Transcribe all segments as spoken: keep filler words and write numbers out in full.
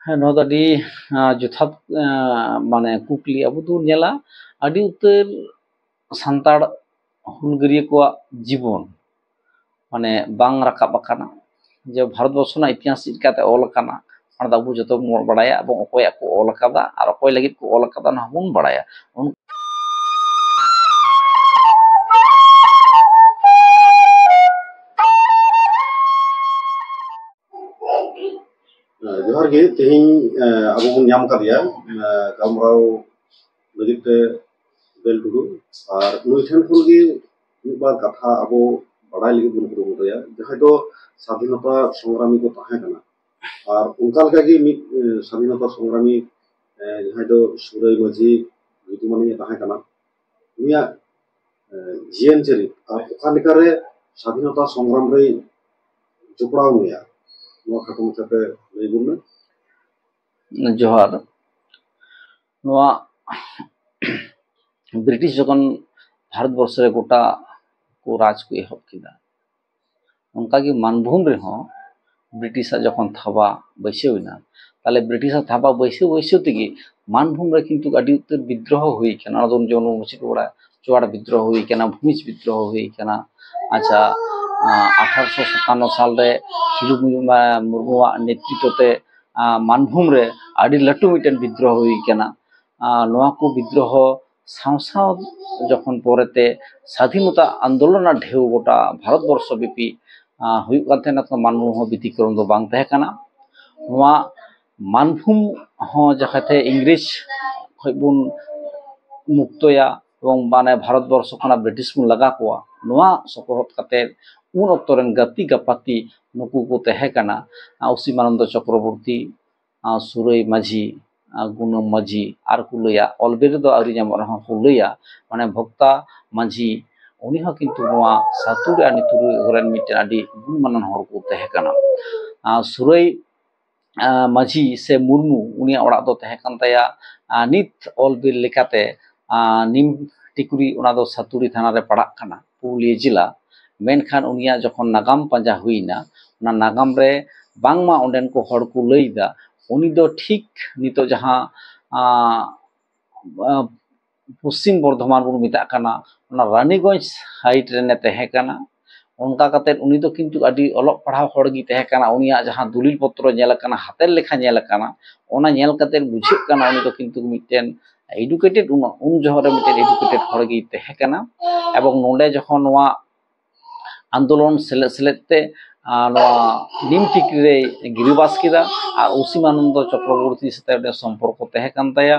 ᱦᱮᱸ, ᱱᱚᱣᱟ ᱫᱚ ᱟᱹᱰᱤ ᱟᱸ, ᱡᱚᱛᱷᱟᱛ ᱟᱸ, ᱢᱟᱱᱮ ᱠᱩᱠᱞᱤ᱾ ᱟᱵᱚ ᱫᱚᱵᱚᱱ ᱧᱮᱞᱟ, ᱟᱹᱰᱤ ᱩᱛᱟᱹᱨ ᱥᱟᱱᱛᱟᱲ ᱦᱩᱞᱜᱟᱹᱨᱤᱭᱟᱹ ᱠᱚᱣᱟᱜ ᱡᱤᱵᱚᱱ ᱢᱟᱱᱮ ᱵᱟᱝ ᱨᱟᱠᱟᱵ ᱟᱠᱟᱱᱟ᱾ ᱡᱮ ᱵᱷᱟᱨᱚᱛ ᱵᱚᱨᱥᱚ ᱨᱮᱱᱟᱜ ᱤᱛᱤᱦᱟᱥ ᱪᱮᱫ ᱞᱮᱠᱟᱛᱮ ᱚᱞ ᱟᱠᱟᱱᱟ, ᱚᱱᱟ ᱫᱚ ᱟᱵᱚ ᱡᱚᱛᱚ ᱵᱚᱱ ᱵᱟᱲᱟᱭᱟ, ᱮᱵᱚᱝ ᱚᱠᱚᱭᱟᱜ ᱠᱚ ᱚᱞ ᱟᱠᱟᱫᱟ ᱟᱨ ᱚᱠᱚᱭ ᱞᱟᱹᱜᱤᱫ ᱠᱚ ᱚᱞ ᱟᱠᱟᱫᱟ, ᱚᱱᱟ ᱦᱚᱸᱵᱚᱱ ᱵᱟᱲᱟᱭᱟ᱾ ᱩᱱ- ᱡᱚᱦᱟᱨ ᱜᱮ᱾ ᱛᱮᱦᱮᱧ, ᱮ, ᱟᱵᱚ ᱵᱚᱱ ᱧᱟᱢ ᱠᱟᱫᱮᱭᱟ, ᱮ, ᱜᱟᱞᱢᱟᱨᱟᱣ ᱞᱟᱹᱜᱤᱫ ᱛᱮ ᱵᱮᱞ ᱴᱩᱰᱩ᱾ ᱟᱨ ᱱᱩᱭ ᱴᱷᱮᱱ ᱠᱷᱚᱱ ᱜᱮ ᱢᱤᱫ ᱵᱟᱨ ᱠᱟᱛᱷᱟ ᱟᱵᱚ ᱵᱟᱲᱟᱭ ᱞᱟᱹᱜᱤᱫ ᱵᱚᱱ ᱠᱩᱨᱩᱢᱩᱴᱩᱭᱟ, ᱡᱟᱦᱟᱸᱭ ᱫᱚ ᱥᱟᱫᱷᱤᱱᱚᱛᱟ ᱥᱚᱝᱜᱨᱟᱢᱤ ᱠᱚ ᱛᱟᱦᱮᱸ ᱠᱟᱱᱟ᱾ ᱟᱨ ᱚᱱᱠᱟ ᱞᱮᱠᱟᱜᱮ ᱢᱤᱫ, ᱮ, ᱥᱟᱫᱷᱤᱱᱚᱛᱟ ᱥᱚᱝᱜᱨᱟᱢᱤ, ᱮ, ᱡᱟᱦᱟᱸᱭ ᱫᱚ ᱥᱩᱨᱟᱹᱭ ᱢᱟᱹᱡᱷᱤ ᱧᱩᱛᱩᱢᱟᱱᱤᱡ ᱮ ᱛᱟᱦᱮᱸ ᱠᱟᱱᱟ, ᱩᱱᱤᱭᱟᱜ, ᱮ, ᱡᱤᱭᱚᱱ ᱪᱟᱹᱨᱤᱛ ᱟᱨ ᱚᱠᱟ ᱞᱮᱠᱟᱨᱮ ᱥᱟᱫᱷᱤᱱᱚᱛᱟ ᱥᱚᱝᱜᱨᱟᱢ ᱨᱮᱭ ᱡᱚᱯᱲᱟᱣ ᱢᱮᱭᱟ, ᱱᱚᱣᱟ ᱠᱷᱟᱴᱚ ᱢᱟᱪᱷᱟᱛᱮ ᱞᱟᱹᱭ ᱵᱚᱱ ᱢᱮ᱾ ᱡᱚᱦᱟᱨ᱾ ᱱᱚᱣᱟ ᱵᱨᱤᱴᱤᱥ ᱡᱚᱠᱷᱚᱱ ᱵᱷᱟᱨᱚᱛ ᱵᱚᱨᱥᱚ ᱨᱮ ᱜᱚᱴᱟ ᱠᱚ ᱨᱟᱡᱽ ᱠᱚ ᱮᱦᱚᱵ ᱠᱮᱫᱟ, ᱚᱱᱠᱟᱜᱮ ᱢᱟᱱᱵᱷᱩᱢ ᱨᱮᱦᱚᱸ ᱵᱨᱤᱴᱤᱥᱟᱜ ᱡᱚᱠᱷᱚᱱ ᱛᱷᱟᱵᱟ ᱵᱟᱹᱭᱥᱟᱹᱣ ᱮᱱᱟ, ᱛᱟᱦᱞᱮ ᱵᱨᱤᱴᱤᱥᱟᱜ ᱛᱷᱟᱵᱟ ᱵᱟᱹᱭᱥᱟᱹᱣ ᱵᱟᱹᱭᱥᱟᱹᱣ ᱛᱮᱜᱮ ᱢᱟᱱᱵᱷᱩᱢ ᱨᱮ ᱠᱤᱱᱛᱩ ᱟᱹᱰᱤ ᱩᱛᱟᱹᱨ ᱵᱤᱫᱽᱫᱨᱳᱦᱚ ᱦᱩᱭ ᱠᱟᱱᱟ᱾ ᱚᱱᱟ ᱫᱚ ᱡᱮᱢᱚᱱ ᱵᱚᱱ ᱪᱮᱫ ᱵᱟᱲᱟᱭᱟ, ᱪᱳᱣᱟᱲ ᱵᱤᱫᱽᱫᱨᱳᱦᱚ ᱦᱩᱭ ᱠᱟᱱᱟ, ᱵᱷᱩᱢᱤᱡᱽ ᱵᱤᱫᱽᱫᱨᱳᱦᱚ ᱦᱩᱭ ᱠᱟᱱᱟ᱾ ᱟᱪᱪᱷᱟ, ᱟᱸ, ᱟᱴᱷᱟᱨᱚᱥᱚ ᱥᱟᱛᱟᱱᱱᱚ ᱥᱟᱞᱨᱮ ᱠᱷᱤᱞᱩ ᱢᱩᱨᱢᱩᱣᱟᱜ ᱱᱮᱛᱨᱤᱛᱵ ᱛᱮ, ᱟᱸ, ᱢᱟᱱᱵᱷᱩᱢ ᱨᱮ ᱟᱹᱰᱤ ᱞᱟᱹᱴᱩ ᱢᱤᱫᱴᱮᱱ ᱵᱤᱫᱽᱫᱨᱳᱦᱚ ᱦᱩᱭ ᱠᱟᱱᱟ᱾ ᱟᱸ, ᱱᱚᱣᱟ ᱠᱚ ᱵᱤᱫᱽᱫᱨᱳᱦᱚ ᱥᱟᱶ ᱥᱟᱶ ᱡᱚᱠᱷᱚᱱ ᱯᱚᱨᱮᱛᱮ ᱥᱟᱫᱷᱤᱱᱚᱛᱟ ᱟᱱᱫᱳᱞᱚᱱ ᱨᱮᱱᱟᱜ ᱰᱷᱮᱣ ᱜᱚᱴᱟ ᱵᱷᱟᱨᱚᱛ ᱵᱚᱨᱥᱚ ᱵᱮᱯᱤ, ᱟᱸ, ᱦᱩᱭᱩᱜ ᱠᱟᱱ ᱛᱟᱦᱮᱱᱟ, ᱛᱚ ᱢᱟᱱᱵᱷᱩᱢ ᱦᱚᱸ ᱵᱮᱛᱤᱠᱨᱚᱢ ᱫᱚ ᱵᱟᱝ ᱛᱟᱦᱮᱸ ᱠᱟᱱᱟ᱾ ᱱᱚᱣᱟ ᱢᱟᱱᱵᱷᱩᱢ ᱦᱚᱸ ᱡᱟᱦᱟᱸᱛᱮ ᱤᱝᱨᱮᱡᱽ ᱠᱷᱚᱱ ᱵᱚᱱ ᱢᱩᱠᱛᱚᱭᱟ ᱮᱵᱚᱝ ᱢᱟᱱᱮ ᱵᱷᱟᱨᱚᱛ ᱵᱚᱨᱥᱚ ᱠᱷᱚᱱᱟᱜ ᱵᱨᱤᱴᱤᱥ ᱵᱚᱱ ᱞᱟᱜᱟ ᱠᱚᱣᱟ, ᱱᱚᱣᱟ ᱥᱚᱯᱚᱦᱚᱫ ᱠᱟᱛᱮ ᱩᱱ ᱚᱠᱛᱚ ᱨᱮᱱ ᱜᱟᱛᱮ ᱜᱟᱯᱟᱛᱮ ᱱᱩᱠᱩ ᱠᱚ ᱛᱟᱦᱮᱸ ᱠᱟᱱᱟ, ᱟᱸ, ᱚᱥᱤᱢᱟᱱᱚᱱᱫᱚ ᱪᱚᱠᱨᱚᱵᱚᱨᱛᱤ, ᱟᱸ, ᱥᱩᱨᱟᱹᱭ ᱢᱟᱹᱡᱷᱤ, ᱟᱸ, ᱜᱩᱱᱟᱹᱢ ᱢᱟᱹᱡᱷᱤ, ᱟᱨ ᱠᱚ ᱞᱟᱹᱭᱟ, ᱚᱞ ᱵᱤᱞ ᱨᱮᱫᱚ ᱟᱹᱣᱨᱤ ᱧᱟᱢᱚᱜ ᱨᱮᱦᱚᱸ ᱠᱚ ᱞᱟᱹᱭᱟ, ᱢᱟᱱᱮ ᱵᱷᱚᱠᱛᱟ ᱢᱟᱹᱡᱷᱤ, ᱩᱱᱤ ᱦᱚᱸ ᱠᱤᱱᱛᱩ ᱱᱚᱣᱟ ᱥᱟᱹᱛᱩᱲᱤ ᱟᱨ ᱱᱤᱛᱩᱲᱤ ᱨᱮᱱ ᱢᱤᱫᱴᱮᱱ ᱟᱹᱰᱤ ᱜᱩᱱᱢᱟᱱᱟᱱ ᱦᱚᱲ ᱠᱚ ᱛᱟᱦᱮᱸ ᱠᱟᱱᱟ᱾ ᱟᱸ, ᱥᱩᱨᱟᱹᱭ, ᱟᱸ, ᱢᱟᱹᱡᱷᱤ ᱥᱮ ᱢᱩᱨᱢᱩ, ᱩᱱᱤᱭᱟᱜ ᱚᱲᱟᱜ ᱫᱚ ᱛᱟᱦᱮᱸ ᱠᱟᱱ ᱛᱟᱭᱟ, ᱟᱸ, ᱱᱤᱛ ᱚᱞ ᱵᱤᱞ ᱞᱮᱠᱟᱛᱮ, ᱟᱸ, ᱱᱤᱢ ᱴᱤᱠᱩᱨᱤ, ᱚᱱᱟ ᱫᱚ ᱥᱟᱹᱛᱩᱲᱤ ᱛᱷᱟᱱᱟ ᱨᱮ ᱯᱟᱲᱟᱜ ᱠᱟᱱᱟ, ᱯᱩᱨᱩᱞᱤᱭᱟᱹ ᱡᱮᱞᱟ᱾ ᱢᱮᱱᱠᱷᱟᱱ ᱩᱱᱤᱭᱟᱜ ᱡᱚᱠᱷᱚᱱ ᱱᱟᱜᱟᱢ ᱯᱟᱸᱡᱟ ᱦᱩᱭᱱᱟ, ᱚᱱᱟ ᱱᱟᱜᱟᱢ ᱨᱮ ᱵᱟᱝᱢᱟ ᱚᱸᱰᱮᱱ ᱠᱚ ᱦᱚᱲ ᱠᱚ ᱞᱟᱹᱭᱫᱟ, ᱩᱱᱤ ᱫᱚ ᱴᱷᱤᱠ ᱱᱤᱛᱚᱜ ᱡᱟᱦᱟᱸ ᱟᱸ, ᱟᱸ, ᱯᱚᱥᱪᱤᱢ ᱵᱚᱨᱫᱷᱚᱢᱟᱱ ᱵᱚᱱ ᱢᱮᱛᱟᱜ ᱠᱟᱱᱟ, ᱚᱱᱟ ᱨᱟᱱᱤᱜᱚᱸᱡᱽ ᱥᱟᱭᱤᱰ ᱨᱮᱱᱮ ᱛᱟᱦᱮᱸ ᱠᱟᱱᱟ᱾ ᱚᱱᱠᱟ ᱠᱟᱛᱮᱫ ᱩᱱᱤ ᱫᱚ ᱠᱤᱱᱛᱩ ᱟᱹᱰᱤ ᱚᱞᱚᱜ ᱯᱟᱲᱦᱟᱣ ᱦᱚᱲ ᱜᱮ ᱛᱟᱦᱮᱸ ᱠᱟᱱᱟ᱾ ᱩᱱᱤᱭᱟᱜ ᱡᱟᱦᱟᱸ ᱫᱩᱞᱤᱞ ᱯᱚᱛᱨᱚ ᱧᱮᱞ ᱟᱠᱟᱱᱟ, ᱦᱟᱛᱮᱨ ᱞᱮᱠᱷᱟ ᱧᱮᱞ ᱟᱠᱟᱱᱟ, ᱚᱱᱟ ᱧᱮᱞ ᱠᱟᱛᱮᱫ ᱵᱩᱡᱷᱟᱹᱜ ᱠᱟᱱᱟ ᱩᱱᱤ ᱫᱚ ᱠᱤᱱᱛᱩ ᱢᱤᱫᱴᱮᱱ ᱮᱰᱩᱠᱮᱴᱮᱰ, ᱩᱱ, ᱩᱱ ᱡᱚᱦᱚᱜ ᱨᱮ ᱢᱤᱫᱴᱮᱱ ᱮᱰᱩᱠᱮᱴᱮᱰ ᱦᱚᱲ ᱜᱮᱭ ᱛᱟᱦᱮᱸ ᱠᱟᱱᱟ᱾ ᱮᱵᱚᱝ ᱱᱚᱰᱮ ᱡᱚᱠᱷᱚᱱ ᱱᱚᱣᱟ ᱟᱱᱫᱳᱞᱚᱱ ᱥᱮᱞᱮᱫ ᱥᱮᱞᱮᱫ ᱛᱮ, ᱟᱸ, ᱱᱚᱣᱟ ᱱᱤᱢ ᱴᱤᱠᱨᱤ ᱨᱮᱭ ᱜᱤᱨᱟᱹᱵᱟᱥ ᱠᱮᱫᱟ ᱟᱨ ᱚᱥᱤᱢᱟᱱᱚᱱᱫᱚ ᱪᱚᱠᱨᱚᱵᱚᱨᱛᱤ ᱥᱟᱛᱮ ᱚᱸᱰᱮ ᱥᱚᱢᱯᱚᱨᱠᱚ ᱛᱟᱦᱮᱸ ᱠᱟᱱ ᱛᱟᱭᱟ᱾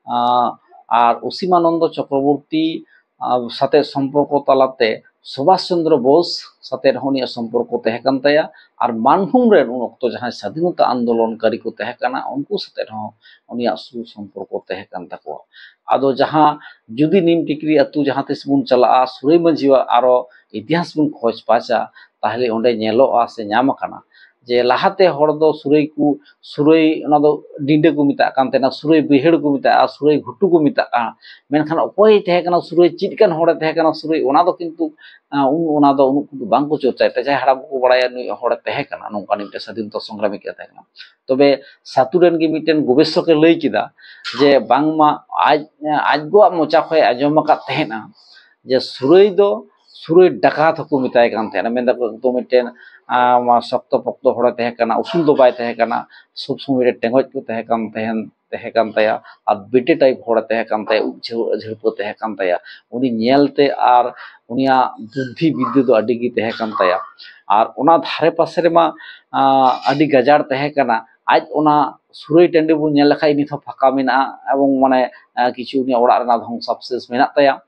ᱟᱸ, ᱟᱨ ᱚᱥᱤᱢᱟᱱᱚᱱᱫᱚ ᱪᱚᱠᱨᱚᱵᱚᱨᱛᱤ, ᱟᱸ, ᱥᱟᱛᱮ ᱥᱚᱢᱯᱚᱨᱠᱚ ᱛᱟᱞᱟᱛᱮ ᱥᱩᱵᱷᱟᱥ ᱪᱚᱱᱫᱨᱚ ᱵᱳᱥ ᱥᱟᱛᱮ ᱦᱚᱸ ᱩᱱᱤᱭᱟᱜ ᱥᱚᱢᱯᱚᱨᱠᱚ ᱛᱟᱦᱮᱸ ᱠᱟᱱ ᱛᱟᱭᱟ᱾ ᱟᱨ ᱢᱟᱱᱵᱷᱩᱢ ᱨᱮᱱ ᱩᱱ ᱚᱠᱛᱚ ᱡᱟᱦᱟᱸᱭ ᱥᱟᱫᱷᱤᱱᱚᱛᱟ ᱟᱱᱫᱳᱞᱚᱱᱠᱟᱨᱤ ᱠᱚ ᱛᱟᱦᱮᱸ ᱠᱟᱱᱟ, ᱩᱱᱠᱩ ᱥᱟᱛᱮ ᱦᱚᱸ ᱩᱱᱤᱭᱟᱜ ᱥᱩᱥᱚᱢᱯᱚᱨᱠᱚ ᱛᱟᱦᱮᱸ ᱠᱟᱱ ᱛᱟᱠᱚᱣᱟ᱾ ᱟᱫᱚ ᱡᱟᱦᱟᱸ ᱡᱩᱫᱤ ᱱᱤᱢ ᱴᱤᱠᱨᱤ ᱟᱹᱛᱩ ᱡᱟᱦᱟᱸ ᱛᱤᱥ ᱵᱚᱱ ᱪᱟᱞᱟᱜᱼᱟ, ᱥᱩᱨᱟᱹᱭ ᱢᱟᱹᱡᱷᱤᱭᱟᱜ ᱟᱨᱚ ᱤᱛᱤᱦᱟᱥ ᱵᱚᱱ ᱠᱷᱚᱡᱽ ᱯᱟᱪᱟ, ᱛᱟᱦᱞᱮ ᱚᱸᱰᱮ ᱧᱮᱞᱚᱜᱼᱟ ᱥᱮ ᱧᱟᱢ ᱟᱠᱟᱱᱟ ᱡᱮ ᱞᱟᱦᱟᱛᱮ ᱦᱚᱲ ᱫᱚ ᱥᱩᱨᱟᱹᱭ ᱠᱚ, ᱥᱩᱨᱟᱹᱭ ᱚᱱᱟ ᱫᱚ ᱰᱤᱸᱰᱟᱹ ᱠᱚ ᱢᱮᱛᱟᱜ ᱠᱟᱱ ᱛᱟᱦᱮᱱᱟ, ᱥᱩᱨᱟᱹᱭ ᱵᱟᱹᱭᱦᱟᱹᱲ ᱠᱚ ᱢᱮᱛᱟᱜᱼᱟ, ᱥᱩᱨᱟᱹᱭ ᱜᱷᱩᱴᱩ ᱠᱚ ᱢᱮᱛᱟᱜᱼᱟ᱾ ᱢᱮᱱᱠᱷᱟᱱ ᱚᱠᱚᱭ ᱛᱟᱦᱮᱸ ᱠᱟᱱᱟ ᱥᱩᱨᱟᱹᱭ, ᱪᱮᱫ ᱞᱮᱠᱟᱱ ᱦᱚᱲᱮ ᱛᱟᱦᱮᱸ ᱠᱟᱱᱟ ᱥᱩᱨᱟᱹᱭ, ᱚᱱᱟ ᱫᱚ ᱠᱤᱱᱛᱩ, ᱟᱸ, ᱩᱱ ᱚᱱᱟ ᱫᱚ ᱩᱱᱟᱹᱜ ᱠᱚᱫᱚ ᱵᱟᱝ ᱠᱚ ᱪᱚᱨᱪᱟᱭᱮᱫ ᱛᱟᱦᱮᱸ᱾ ᱡᱟᱦᱟᱸᱭ ᱦᱟᱲᱟᱢ ᱠᱚᱠᱚ ᱵᱟᱲᱟᱭᱟ, ᱱᱩᱭ ᱦᱚᱲᱮ ᱛᱟᱦᱮᱸ ᱠᱟᱱᱟ, ᱱᱚᱝᱠᱟᱱ ᱢᱤᱫᱴᱮᱱ ᱥᱟᱫᱷᱤᱱᱚᱛᱟ ᱥᱚᱝᱜᱨᱟᱢᱤ ᱜᱮ ᱛᱟᱦᱮᱸ ᱠᱟᱱᱟ᱾ ᱛᱚᱵᱮ ᱥᱟᱹᱛᱩ ᱨᱮᱱ ᱜᱮ ᱢᱤᱫᱴᱮᱱ ᱜᱚᱵᱮᱥᱚᱠᱮ ᱞᱟᱹᱭ ᱠᱮᱫᱟ ᱡᱮ ᱵᱟᱝᱢᱟ ᱟᱡ, ᱟᱡ ᱜᱚᱣᱟᱜ ᱢᱚᱪᱟ ᱠᱷᱚᱱ ᱟᱸᱡᱚᱢ ᱟᱠᱟᱫ ᱛᱟᱦᱮᱱᱟ ᱡᱮ ᱥᱩᱨᱟᱹᱭ ᱫᱚ, ᱥᱩᱨᱟᱹᱭ ᱰᱟᱠᱟᱛ ᱦᱚᱸᱠᱚ ᱢᱮᱛᱟᱭ ᱠᱟᱱ ᱛᱟᱦᱮᱱᱟ᱾ ᱢᱮᱱᱫᱟᱠᱚ ᱮᱠᱫᱚᱢ ᱢᱤᱫᱴᱮᱱ, ᱟᱸ, ᱥᱚᱠᱛᱚ ᱯᱚᱠᱛᱚ ᱦᱚᱲᱮ ᱛᱟᱦᱮᱸ ᱠᱟᱱᱟ, ᱩᱥᱩᱞ ᱫᱚ ᱵᱟᱭ ᱛᱟᱦᱮᱸ ᱠᱟᱱᱟ, ᱥᱚᱵ ᱥᱚᱢᱚᱭ ᱨᱮ ᱴᱮᱸᱜᱚᱡ ᱠᱚ ᱛᱟᱦᱮᱸ ᱠᱟᱱ, ᱛᱟᱦᱮᱸ, ᱛᱟᱦᱮᱸ ᱠᱟᱱ ᱛᱟᱭᱟ, ᱟᱨ ᱵᱮᱴᱮ ᱴᱟᱭᱤᱯ ᱦᱚᱲᱮ ᱛᱟᱦᱮᱸ ᱠᱟᱱ ᱛᱟᱭᱟ, ᱩᱵ ᱡᱷᱟᱹ-, ᱡᱷᱟᱹᱲᱯᱟᱹ ᱛᱟᱦᱮᱸ ᱠᱟᱱ ᱛᱟᱭᱟ᱾ ᱩᱱᱤ ᱧᱮᱞᱛᱮ ᱟᱨ ᱩᱱᱤᱭᱟᱜ ᱵᱩᱫᱽᱫᱷᱤ ᱵᱤᱫᱽᱫᱟᱹ ᱫᱚ ᱟᱹᱰᱤ ᱜᱮ ᱛᱟᱦᱮᱸ ᱠᱟᱱ ᱛᱟᱭᱟ᱾ ᱟᱨ ᱚᱱᱟ ᱫᱷᱟᱨᱮ ᱯᱟᱥᱮ ᱨᱮᱢᱟ, ᱟᱸ, ᱟᱹᱰᱤ ᱜᱟᱡᱟᱲ ᱛᱟᱦᱮᱸ ᱠᱟᱱᱟ᱾ ᱟᱡ ᱚᱱᱟ ᱥᱩᱨᱟᱹᱭ ᱴᱟᱺᱰᱤ ᱵᱚᱱ ᱧᱮᱞ ᱞᱮᱠᱷᱟᱡ ᱱᱤᱛ ᱦᱚᱸ ᱯᱷᱟᱸᱠᱟ ᱢᱮᱱᱟᱜᱼᱟ, ᱮᱵᱚᱝ ᱢᱟᱱᱮ, ᱟᱸ, ᱠᱤᱪᱷᱩ ᱩᱱᱤᱭᱟᱜ ᱚᱲᱟᱜ ᱨᱮᱱᱟᱜ ᱫᱷᱚᱝᱥᱟᱵᱥᱮᱥ ᱢᱮᱱᱟᱜ ᱛᱟᱭᱟ᱾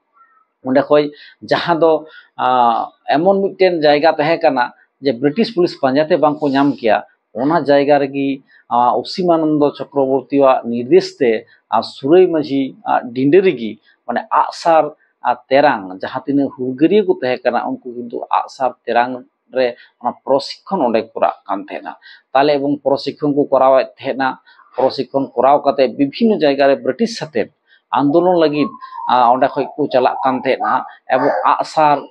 ᱚᱸᱰᱮ ᱠᱷᱚᱡ ᱡᱟᱦᱟᱸ ᱫᱚ, ᱟᱸ, ᱮᱢᱚᱱ ᱢᱤᱫᱴᱮᱱ ᱡᱟᱭᱜᱟ ᱛᱟᱦᱮᱸ ᱠᱟᱱᱟ ᱡᱮ ᱵᱨᱤᱴᱤᱥ ᱯᱩᱞᱤᱥ ᱯᱟᱸᱡᱟᱛᱮ ᱵᱟᱝ ᱠᱚ ᱧᱟᱢ ᱠᱮᱭᱟ, ᱚᱱᱟ ᱡᱟᱭᱜᱟ ᱨᱮᱜᱮ, ᱟᱸ, ᱚᱥᱤᱢᱟᱱᱚᱱᱫᱚ ᱪᱚᱠᱨᱚᱵᱚᱨᱛᱤᱭᱟᱜ ᱱᱤᱨᱫᱮᱥ ᱛᱮ, ᱟᱨ ᱥᱩᱨᱟᱹᱭ ᱢᱟᱹᱡᱷᱤ, ᱟᱸ, ᱰᱤᱸᱰᱟᱹ ᱨᱮᱜᱮ, ᱢᱟᱱᱮ ᱟᱜᱼᱥᱟᱨ ᱟᱨ ᱛᱮᱨᱟᱝ, ᱡᱟᱦᱟᱸ ᱛᱤᱱᱟᱹᱜ ᱦᱩᱞᱜᱟᱹᱨᱤᱭᱟᱹ ᱠᱚ ᱛᱟᱦᱮᱸ ᱠᱟᱱᱟ, ᱩᱱᱠᱩ ᱠᱤᱱᱛᱩ ᱟᱜᱼᱥᱟᱨ ᱛᱮᱨᱟᱝ ᱨᱮ ᱚᱱᱟ ᱯᱨᱚᱥᱤᱠᱠᱷᱚᱱ ᱚᱸᱰᱮ ᱠᱚᱨᱟᱜ ᱠᱟᱱ ᱛᱟᱦᱮᱱᱟ᱾ ᱛᱟᱦᱞᱮ ᱮᱵᱚᱝ ᱯᱨᱚᱥᱤᱠᱠᱷᱚᱱ ᱠᱚ ᱠᱚᱨᱟᱣᱮᱫ ᱛᱟᱦᱮᱱᱟ᱾ ᱯᱨᱚᱥᱤᱠᱠᱷᱚᱱ ᱠᱚᱨᱟᱣ ᱠᱟᱛᱮ ᱵᱤᱵᱷᱤᱱᱱᱚ ᱡᱟᱭᱜᱟ ᱨᱮ ᱵᱨᱤᱴᱤᱥ ᱥᱟᱛᱮ ᱟᱱᱫᱳᱞᱚᱱ ᱞᱟᱹᱜᱤᱫ, ᱟᱸ, ᱚᱸᱰᱮ ᱠᱷᱚᱡ ᱠᱚ ᱪᱟᱞᱟᱜ ᱠᱟᱱ ᱛᱟᱦᱮᱱᱟ᱾ ᱮᱵᱚᱝ ᱟᱜᱼᱥᱟᱨ,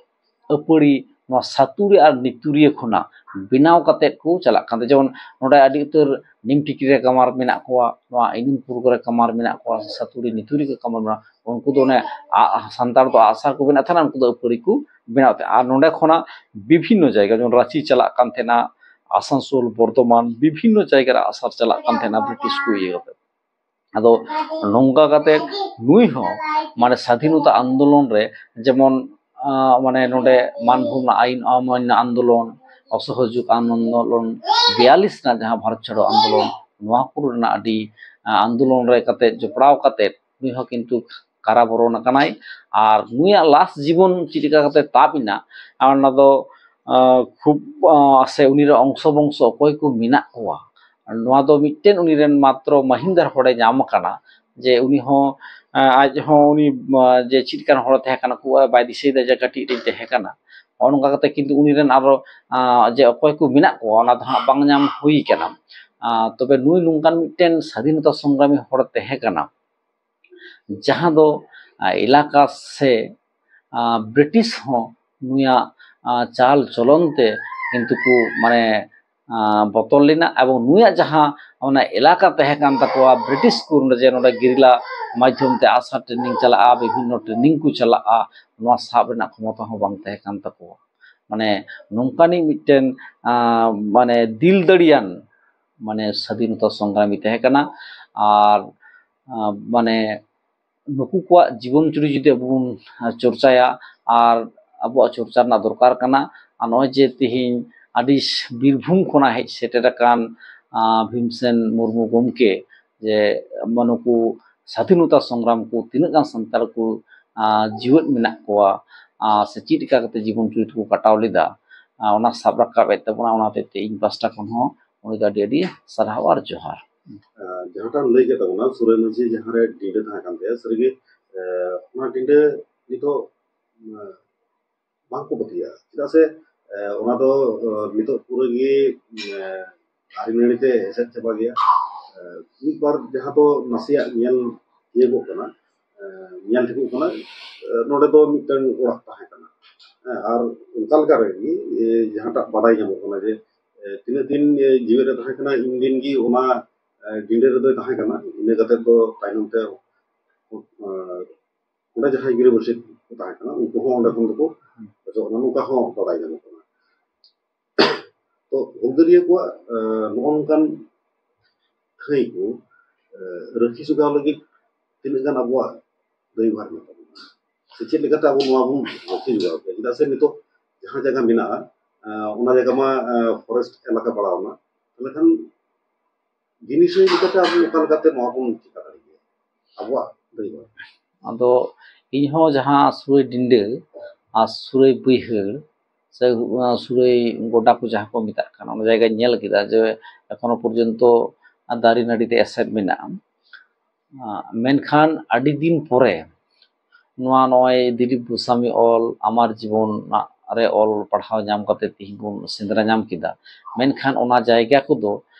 ᱟᱹᱯᱟᱹᱲᱤ, ᱱᱚᱣᱟ ᱥᱟᱹᱛᱩᱲᱤ ᱟᱨ ᱱᱤᱛᱩᱨᱤᱭᱟᱹ ᱠᱷᱚᱱᱟᱜ ᱵᱮᱱᱟᱣ ᱠᱟᱛᱮᱫ ᱠᱚ ᱪᱟᱞᱟᱜ ᱠᱟᱱ ᱛᱟᱦᱮᱸ᱾ ᱡᱮᱢᱚᱱ ᱱᱚᱰᱮ ᱟᱹᱰᱤ ᱩᱛᱟᱹᱨ ᱱᱤᱢ ᱴᱤᱠᱨᱤ ᱨᱮ ᱠᱟᱢᱟᱨ ᱢᱮᱱᱟᱜ ᱠᱚᱣᱟ, ᱱᱚᱣᱟ ᱤᱱᱤᱢᱯᱩᱨ ᱠᱚᱨᱮ ᱠᱟᱢᱟᱨ ᱢᱮᱱᱟᱜ ᱠᱚᱣᱟ, ᱥᱟᱹᱛᱩᱲᱤ ᱱᱤᱛᱩᱨᱤ ᱠᱚ ᱠᱟᱢᱟᱨ ᱢᱮᱱᱟᱜᱼᱟ᱾ ᱩᱱᱠᱩ ᱫᱚ ᱚᱱᱮ ᱟ-, ᱥᱟᱱᱛᱟᱲ ᱫᱚ ᱟᱜᱼᱥᱟᱨ ᱠᱚ ᱵᱮᱱᱟᱜ ᱛᱟᱦᱮᱱᱟ, ᱩᱱᱠᱩ ᱫᱚ ᱟᱹᱯᱟᱹᱲᱤ ᱠᱚ ᱵᱮᱱᱟᱣ ᱛᱟᱦᱮᱸᱫ᱾ ᱟᱨ ᱱᱚᱰᱮ ᱠᱷᱚᱱᱟᱜ ᱵᱤᱵᱷᱤᱱᱱᱚ ᱡᱟᱭᱜᱟ, ᱡᱮᱢᱚᱱ ᱨᱟᱸᱪᱤ ᱪᱟᱞᱟᱜ ᱠᱟᱱ ᱛᱟᱦᱮᱱᱟ, ᱟᱥᱟᱱᱥᱳᱞ, ᱵᱚᱨᱫᱷᱚᱢᱟᱱ, ᱵᱤᱵᱷᱤᱱᱱᱚ ᱡᱟᱭᱜᱟ ᱨᱮ ᱟᱜᱼᱥᱟᱨ ᱪᱟᱞᱟᱜ ᱠᱟᱱ ᱛᱟᱦᱮᱱᱟ ᱵᱨᱤᱴᱤᱥ ᱠᱚ ᱤᱭᱟᱹ ᱠᱟᱛᱮ᱾ ᱟᱫᱚ ᱱᱚᱝᱠᱟ ᱠᱟᱛᱮ ᱱᱩᱭ ᱦᱚᱸ ᱢᱟᱱᱮ ᱥᱟᱫᱷᱤᱱᱚᱛᱟ ᱟᱱᱫᱳᱞᱚᱱ ᱨᱮ ᱡᱮᱢᱚᱱ, ᱟᱸ, ᱢᱟᱱᱮ ᱱᱚᱰᱮ ᱢᱟᱱᱵᱷᱩᱢ ᱨᱮᱱᱟᱜ ᱟᱭᱤᱱ ᱚᱢᱟᱱᱱᱚ ᱟᱱᱫᱳᱞᱚᱱ, ᱚᱥᱚᱦᱚᱡᱳᱜᱽ ᱟᱱᱫᱳᱞᱚᱱ, ᱵᱤᱭᱟᱞᱤᱥ ᱨᱮᱱᱟᱜ ᱡᱟᱦᱟᱸ ᱵᱷᱟᱨᱚᱛ ᱪᱷᱟᱲᱚ ᱟᱱᱫᱳᱞᱚᱱ, ᱱᱚᱣᱟ ᱠᱚ ᱨᱮᱱᱟᱜ ᱟᱹᱰᱤ, ᱟᱸ, ᱟᱱᱫᱳᱞᱚᱱ ᱨᱮ ᱠᱟᱛᱮ ᱡᱚᱯᱲᱟᱣ ᱠᱟᱛᱮ ᱱᱩᱭ ᱦᱚᱸ ᱠᱤᱱᱛᱩ ᱠᱟᱨᱟᱵᱚᱨᱚᱱ ᱟᱠᱟᱱᱟᱭ᱾ ᱟᱨ ᱱᱩᱭᱟᱜ ᱞᱟᱥ ᱡᱤᱵᱚᱱ ᱪᱮᱫ ᱞᱮᱠᱟ ᱠᱟᱛᱮ ᱛᱟᱵ ᱮᱱᱟ, ᱟᱨ ᱚᱱᱟ ᱫᱚ, ᱟᱸ, ᱠᱷᱩᱵ, ᱟᱸ, ᱥᱮ ᱩᱱᱤ ᱨᱮᱱ ᱚᱝᱥᱚ ᱵᱚᱝᱥᱚ ᱚᱠᱚᱭ ᱠᱚ ᱢᱮᱱᱟᱜ ᱠᱚᱣᱟ, ᱱᱚᱣᱟ ᱫᱚ ᱢᱤᱫᱴᱮᱱ ᱩᱱᱤ ᱨᱮᱱ ᱢᱟᱛᱨᱚ ᱢᱟᱹᱦᱤᱱᱫᱟᱨ ᱦᱚᱲᱮ ᱧᱟᱢ ᱟᱠᱟᱱᱟ, ᱡᱮ ᱩᱱᱤ ᱦᱚᱸ, ᱟᱸ, ᱟᱡ ᱦᱚᱸ ᱩᱱᱤ, ᱟᱸ, ᱡᱮ ᱪᱮᱫ ᱞᱮᱠᱟᱱ ᱦᱚᱲᱮ ᱛᱟᱦᱮᱸ ᱠᱟᱱᱟ, ᱠᱷᱩᱵ ᱵᱟᱭ ᱫᱤᱥᱟᱹᱭᱮᱫᱟ ᱡᱮ ᱠᱟᱹᱴᱤᱡ ᱨᱮᱧ ᱛᱟᱦᱮᱸ ᱠᱟᱱᱟ᱾ ᱱᱚᱜᱼᱚ ᱱᱚᱝᱠᱟ ᱠᱟᱛᱮ ᱠᱤᱱᱛᱩ ᱩᱱᱤ ᱨᱮᱱ ᱟᱨᱚ, ᱟᱸ, ᱡᱮ ᱚᱠᱚᱭ ᱠᱚ ᱢᱮᱱᱟᱜ ᱠᱚᱣᱟ, ᱚᱱᱟ ᱫᱚ ᱦᱟᱸᱜ ᱵᱟᱝ ᱧᱟᱢ ᱦᱩᱭ ᱠᱟᱱᱟ᱾ ᱟᱸ, ᱛᱚᱵᱮ ᱱᱩᱭ ᱱᱚᱝᱠᱟᱱ ᱢᱤᱫᱴᱮᱱ ᱥᱟᱫᱷᱤᱱᱚᱛᱟ ᱥᱚᱝᱜᱨᱟᱢᱤ ᱦᱚᱲ ᱛᱟᱦᱮᱸ ᱠᱟᱱᱟ, ᱡᱟᱦᱟᱸ ᱫᱚ, ᱟᱸ, ᱮᱞᱟᱠᱟ ᱥᱮ, ᱟᱸ, ᱵᱨᱤᱴᱤᱥ ᱦᱚᱸ ᱱᱩᱭᱟᱜ, ᱟᱸ, ᱪᱟᱞ ᱪᱚᱞᱚᱱ ᱛᱮ ᱠᱤᱱᱛᱩ ᱠᱚ ᱢᱟᱱᱮ, ᱟᱸ, ᱵᱚᱛᱚᱨ ᱞᱮᱱᱟ᱾ ᱮᱵᱚᱝ ᱱᱩᱭᱟᱜ ᱡᱟᱦᱟᱸ ᱚᱱᱟ ᱮᱞᱟᱠᱟ ᱛᱟᱦᱮᱸ ᱠᱟᱱ ᱛᱟᱠᱚᱣᱟ, ᱵᱨᱤᱴᱤᱥ ᱠᱚ ᱱᱚᱰᱮ ᱡᱮ ᱱᱚᱰᱮ ᱜᱮᱨᱤᱞᱟ ᱢᱟᱫᱽᱫᱷᱚᱢ ᱛᱮ ᱟᱥᱟ ᱴᱨᱮᱱᱤᱝ ᱪᱟᱞᱟᱜᱼᱟ, ᱵᱤᱵᱷᱤᱱᱱᱚ ᱴᱨᱮᱱᱤᱝ ᱠᱚ ᱪᱟᱞᱟᱜᱼᱟ, ᱱᱚᱣᱟ ᱥᱟᱵ ᱨᱮᱱᱟᱜ ᱠᱷᱚᱢᱚᱛᱟ ᱦᱚᱸ ᱵᱟᱝ ᱛᱟᱦᱮᱸ ᱠᱟᱱ ᱛᱟᱠᱚᱣᱟ᱾ ᱢᱟᱱᱮ ᱱᱚᱝᱠᱟᱱᱤᱡ ᱢᱤᱫᱴᱮᱱ, ᱟᱸ, ᱢᱟᱱᱮ ᱫᱤᱞ ᱫᱟᱲᱮᱭᱟᱱ ᱢᱟᱱᱮ ᱥᱟᱫᱷᱤᱱᱚᱛᱟ ᱥᱚᱝᱜᱨᱟᱢᱤ ᱛᱟᱦᱮᱸ ᱠᱟᱱᱟ᱾ ᱟᱨ, ᱟᱸ, ᱢᱟᱱᱮ ᱱᱩᱠᱩ ᱠᱚᱣᱟᱜ ᱡᱤᱵᱚᱱ ᱪᱩᱨᱤ ᱡᱩᱫᱤ ᱟᱵᱚ ᱵᱚᱱ, ᱟᱸ, ᱪᱚᱨᱪᱟᱭᱟ, ᱟᱨ ᱟᱵᱚᱣᱟᱜ ᱪᱚᱨᱪᱟ ᱨᱮᱱᱟᱜ ᱫᱚᱨᱠᱟᱨ ᱠᱟᱱᱟ᱾ ᱟᱨ ᱱᱚᱜᱼᱚᱭ ᱡᱮ ᱛᱮᱦᱮᱧ ᱟᱹᱰᱤ ᱵᱤᱨᱵᱷᱩᱢ ᱠᱷᱚᱱᱟᱜ ᱦᱮᱡ ᱥᱮᱴᱮᱨ ᱟᱠᱟᱱ, ᱟᱸ, ᱵᱷᱤᱢᱥᱮᱱ ᱢᱩᱨᱢᱩ ᱜᱚᱢᱠᱮ, ᱡᱮ ᱱᱩᱠᱩ ᱥᱟᱫᱷᱤᱱᱚᱛᱟ ᱥᱚᱝᱜᱨᱟᱢ ᱠᱚ ᱛᱤᱱᱟᱹᱜ ᱜᱟᱱ ᱥᱟᱱᱛᱟᱲ ᱠᱚ, ᱟᱸ, ᱡᱤᱣᱮᱫ ᱢᱮᱱᱟᱜ ᱠᱚᱣᱟ, ᱟᱸ, ᱥᱮ ᱪᱮᱫ ᱞᱮᱠᱟ ᱠᱟᱛᱮ ᱡᱤᱵᱚᱱ ᱪᱩᱨᱤᱛ ᱠᱚ ᱠᱟᱴᱟᱣ ᱞᱮᱫᱟ, ᱟᱸ, ᱚᱱᱟ ᱥᱟᱵ ᱨᱟᱠᱟᱵ ᱮᱫ ᱛᱟᱵᱚᱱᱟ᱾ ᱚᱱᱟ ᱦᱚᱛᱮᱡ ᱛᱮ ᱤᱧ ᱯᱟᱥᱴᱟ ᱠᱷᱚᱱ ᱦᱚᱸ ᱩᱱᱤ ᱫᱚ ᱟᱹᱰᱤ ᱟᱹᱰᱤ ᱥᱟᱨᱦᱟᱣ ᱟᱨ ᱡᱚᱦᱟᱨ᱾ ᱟᱸ, ᱡᱟᱦᱟᱸᱴᱟᱜ ᱮᱢ ᱞᱟᱹᱭ ᱠᱮᱫ ᱛᱟᱵᱚᱱᱟ, ᱥᱩᱨᱟᱹᱭ ᱢᱟᱹᱡᱷᱤ ᱡᱟᱦᱟᱸ ᱨᱮ ᱰᱤᱸᱰᱟᱹ ᱛᱟᱦᱮᱸ ᱠᱟᱱ ᱛᱟᱭᱟ, ᱥᱟᱹᱨᱤᱜᱮ, ᱟᱸ, ᱚᱱᱟ ᱰᱤᱸᱰᱟᱹ ᱱᱤᱛᱚᱜ, ᱟᱸ, ᱵᱟᱝᱠᱚ ᱯᱟᱹᱛᱭᱟᱹᱜᱼᱟ᱾ ᱪᱮᱫᱟᱜ ᱥᱮ, ᱟᱸ, ᱚᱱᱟ ᱫᱚ, ᱟᱸ, ᱱᱤᱛᱚᱜ ᱯᱩᱨᱟᱹ ᱜᱮ, ᱟᱸ, ᱫᱟᱨᱮ ᱱᱟᱹᱲᱤ ᱛᱮ ᱮᱥᱮᱫ ᱪᱟᱵᱟ ᱜᱮᱭᱟ᱾ ᱟᱸ, ᱢᱤᱫ ᱵᱟᱨ ᱡᱟᱦᱟᱸ ᱫᱚ ᱱᱟᱥᱮᱭᱟᱜ ᱧᱮᱞ ᱛᱤᱭᱳᱜᱚᱜ ᱠᱟᱱᱟ, ᱟᱸ, ᱧᱮᱞ ᱴᱷᱤᱠᱚᱜ ᱠᱟᱱᱟ, ᱟᱸ, ᱱᱚᱰᱮ ᱫᱚ ᱢᱤᱫᱴᱟᱝ ᱚᱲᱟᱜ ᱛᱟᱦᱮᱸ ᱠᱟᱱᱟ᱾ ᱦᱮᱸ, ᱟᱨ ᱚᱱᱠᱟ ᱞᱮᱠᱟ ᱨᱮᱜᱮ, ᱮ, ᱡᱟᱦᱟᱸᱴᱟᱜ ᱵᱟᱰᱟᱭ ᱧᱟᱢᱚᱜ ᱠᱟᱱᱟ ᱡᱮ, ᱮ, ᱛᱤᱱᱟᱹᱜ ᱫᱤᱱ, ᱮ, ᱡᱤᱣᱮᱫ ᱮ ᱛᱟᱦᱮᱸ ᱠᱟᱱᱟ, ᱤᱱ ᱫᱤᱱ ᱜᱮ ᱚᱱᱟ, ᱮ, ᱰᱤᱸᱰᱟᱹ ᱨᱮᱫᱚᱭ ᱛᱟᱦᱮᱸ ᱠᱟᱱᱟ᱾ ᱤᱱᱟᱹ ᱠᱟᱛᱮ ᱫᱚ ᱛᱟᱭᱱᱚᱢ ᱛᱮ, ᱮ, ᱚᱸᱰᱮ ᱡᱟᱦᱟᱸᱭ ᱜᱤᱨᱟᱹᱵᱟᱹᱥᱤ ᱠᱚ ᱛᱟᱦᱮᱸ ᱠᱟᱱᱟ, ᱩᱱᱠᱩ ᱦᱚᱸ ᱚᱸᱰᱮ ᱠᱷᱚᱱ ᱫᱚᱠᱚ ᱚᱪᱚᱜ ᱮᱱᱟ, ᱱᱚᱝᱠᱟ ᱦᱚᱸ ᱵᱟᱰᱟᱭ ᱧᱟᱢᱚᱜ ᱠᱟᱱᱟ᱾ ᱛᱚ, ᱦᱩᱞᱜᱟᱹᱨᱤᱭᱟᱹ ᱠᱚᱣᱟᱜ, ᱮ, ᱱᱚᱜᱼᱚ ᱱᱚᱝᱠᱟᱱ ᱴᱷᱟᱹᱭ ᱠᱚ, ᱮ, ᱨᱟᱹᱠᱷᱤ ᱡᱚᱜᱟᱣ ᱞᱟᱹᱜᱤᱫ ᱛᱤᱱᱟᱹᱜ ᱜᱟᱱ ᱟᱵᱚᱣᱟᱜ ᱫᱟᱹᱭᱵᱷᱟᱨ ᱢᱮᱱᱟᱜ ᱛᱟᱵᱚᱱᱟ, ᱥᱮ ᱪᱮᱫ ᱞᱮᱠᱟᱛᱮ ᱟᱵᱚ ᱱᱚᱣᱟ ᱵᱚᱱ ᱨᱟᱹᱠᱷᱤ ᱡᱚᱜᱟᱣ ᱠᱮᱭᱟ? ᱪᱮᱫᱟᱜ ᱥᱮ ᱱᱤᱛᱚᱜ ᱡᱟᱦᱟᱸ ᱡᱟᱭᱜᱟ ᱢᱮᱱᱟᱜᱼᱟ, ᱮ, ᱚᱱᱟ ᱡᱟᱭᱜᱟ ᱢᱟ, ᱮ, ᱯᱷᱚᱨᱮᱥᱴ ᱮᱞᱟᱠᱟ ᱯᱟᱲᱟᱣ ᱮᱱᱟ᱾ ᱛᱟᱦᱚᱞᱮ ᱠᱷᱟᱱ ᱡᱤᱱᱤᱥ ᱞᱮᱠᱟᱛᱮ ᱟᱵᱚ ᱚᱠᱟ ᱞᱮᱠᱟᱛᱮ ᱱᱚᱣᱟ ᱵᱚᱱ ᱪᱮᱠᱟ ᱫᱟᱲᱮᱭᱟᱜᱼᱟ ᱟᱵᱚᱣᱟᱜ ᱫᱟᱹᱭᱵᱷᱟᱨ? ᱟᱫᱚ ᱤᱧᱦᱚᱸ ᱡᱟᱦᱟᱸ ᱥᱩᱨᱟᱹᱭ ᱰᱤᱸᱰᱟᱹ ᱟᱨ ᱥᱩᱨᱟᱹᱭ ᱵᱟᱹᱭᱦᱟᱹᱲ ᱥᱮ, ᱟᱸ, ᱥᱩᱨᱟᱹᱭ ᱜᱚᱰᱟ ᱠᱚ ᱡᱟᱦᱟᱸ ᱠᱚ ᱢᱮᱛᱟᱜ ᱠᱟᱱᱟ, ᱚᱱᱟ ᱡᱟᱭᱜᱟᱧ ᱧᱮᱞ ᱠᱮᱫᱟ ᱡᱮ ᱮᱠᱷᱚᱱᱳ ᱯᱚᱨᱡᱚᱱᱛᱚ ᱫᱟᱨᱮ ᱱᱟᱹᱲᱤ ᱛᱮ ᱮᱥᱮᱫ ᱢᱮᱱᱟᱜᱼᱟ᱾ ᱟᱸ, ᱢᱮᱱᱠᱷᱟᱱ ᱟᱹᱰᱤ ᱫᱤᱱ ᱯᱚᱨᱮ ᱱᱚᱣᱟ ᱱᱚᱜᱼᱚᱭ ᱫᱤᱞᱤᱯ ᱜᱳᱥᱟᱢᱤ ᱚᱞ ᱟᱢᱟᱨ ᱡᱤᱵᱚᱱ ᱨᱮ ᱚᱞ ᱯᱟᱲᱦᱟᱣ ᱧᱟᱢ ᱠᱟᱛᱮ ᱛᱤᱦᱤᱧ ᱵᱚᱱ ᱥᱮᱸᱫᱽᱨᱟ ᱧᱟᱢ ᱠᱮᱫᱟ᱾ ᱢᱮᱱᱠᱷᱟᱱ ᱚᱱᱟ ᱡᱟᱭᱜᱟ ᱠᱚᱫᱚ,